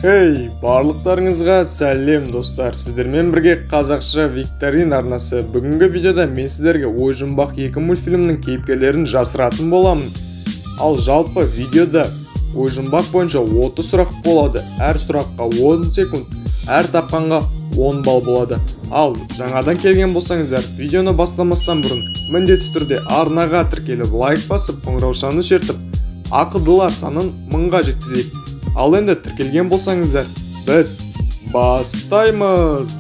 Hey, барлықтарыңызға сәлем достар. Сіздермен бірге Қазақша викторина арнасы. Бүгінгі видеода мен сіздерге Ой жұмбақ 2 мультфильмінің кейіпкерлерін жасыратын боламын. Ал жалпы видеода Ой жұмбақ бойынша 30 сұрақ болады. Әр сұраққа 10 секунд, әр тапқанға 10 балл болады. Ал жаңадан келген болсаңыздар, видеоны бастамастан бұрын міндетті түрде арнаға тіркеліп, лайк басып, қоңыраушаны шертіп, ақылдылар санын 1000-ға жеткізейік. Ал енді тіркелген болсаңыздар, біз бастаймыз.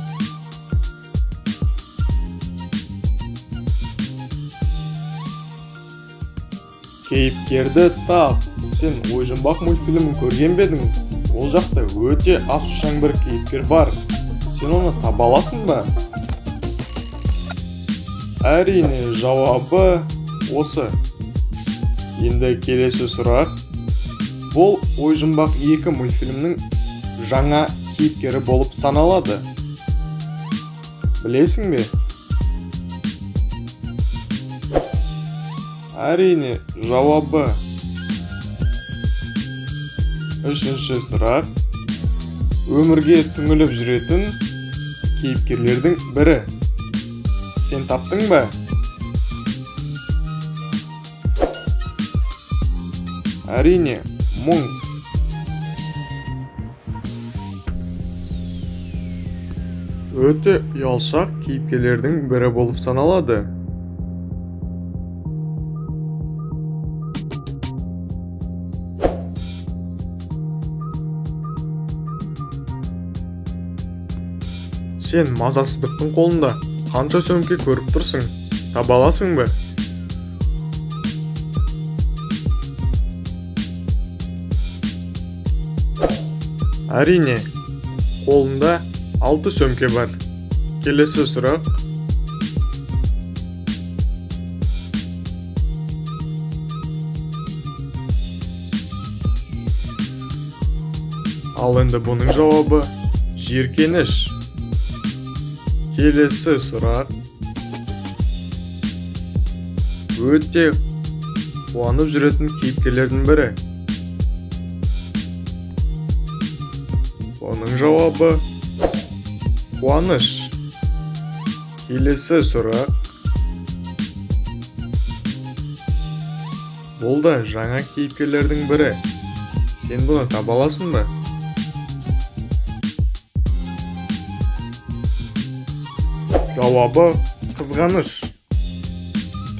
Кейіпкерді тап. Сен Ой жұмбақ мультфильмін көрген бе едің? Ол жақта өте асушаң бір кейіпкер бар. Сен оны таба аласың ба? Әрине, жауабы осы. Енді келесі сұрақ. Бұл Ой жұмбақ 2 мультфильмнің жаңа кейіпкері болып саналады. Білесің бе? Әрине, жауабы. Үшінші сұрақ. Өмірге түңіліп жүретін кейіпкерлердің бірі. Сен таптың ба? Әрине, мұң. Өте ұялшақ кейіпкерлердің бірі болып саналады. Сен мазасыздықтың қолында қанша сөмке көріп тұрсың? Таба аласың ба? Әрине, қолында 6 сөмке бар. Келесі сұрақ. Ал енді бұның жауабы жиіркеніш. Келесі сұрақ. Өте қуанып жүретін кейіпкерлердің бірі. Оның жауабы қуаныш. Келесі сұрақ. Бұл да жаңа кейіпкерлердің бірі. Сен бұны таба аласың ба? Жауабы қызғаныш.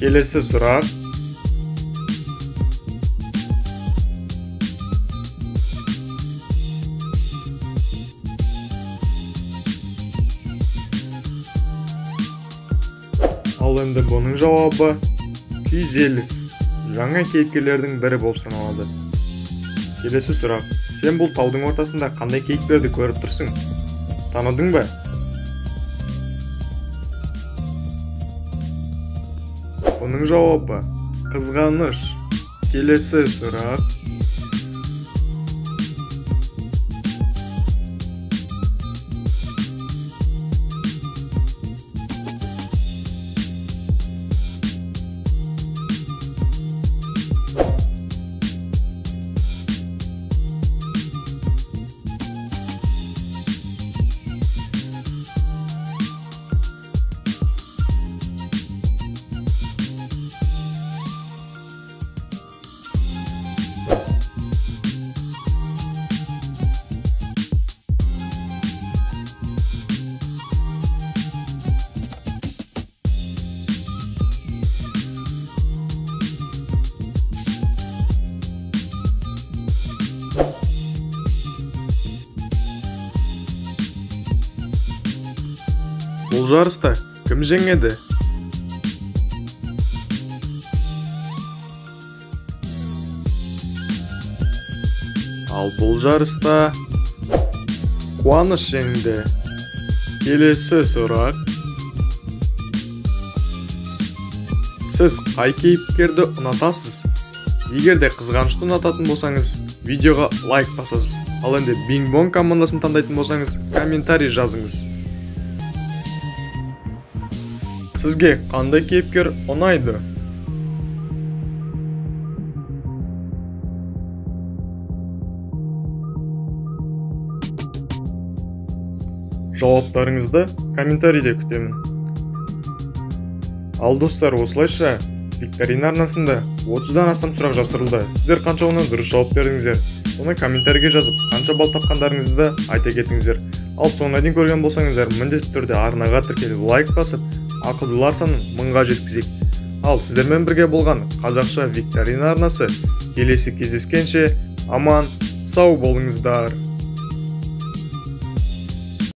Келесі сұрақ. Ал енді бұның жауабы күйзеліс. Жаңа кейіпкерлердің бірі болып саналады. Келесі сұрақ. Сен бұл таудың ортасында қандай кейіпкерді көріп тұрсың? Таныдың ба? Бұның жауабы қызғаныш. Келесі сұрақ. Бұл жарыста кім жеңеді? Ал бұл жарыста Қуаныш жеңді. Келесі сұрақ. Сіз қай кейіпкерді ұнатасыз? Егер де қызғанышты ұнататын болсаңыз, видеоға лайк басасыз. Ал енді Бинг-Бонг командасын таңдайтын болсаңыз, комментарий жазыңыз. Сізге қандай кейіпкер ұнайды? Жауаптарыңызды комментарийде күтемін. Ал достар, осылайша викторина арнасында 30-дан астам сұрақ жасырылды. Сіздер қаншауына дұрыс жауап бердіңіздер? Оны комментарийге жазып, қанша балл тапқандарыңызды да айта кетіңіздер. Ал соңына дейін көрген болсаңыздар, міндетті түрде арнаға тіркеліп, лайк басып, ақылдылар санын 1000-ға жеткізейік. Ал сіздермен бірге болған Қазақша викторина арнасы. Келесі кездескенше аман сау болыңыздар.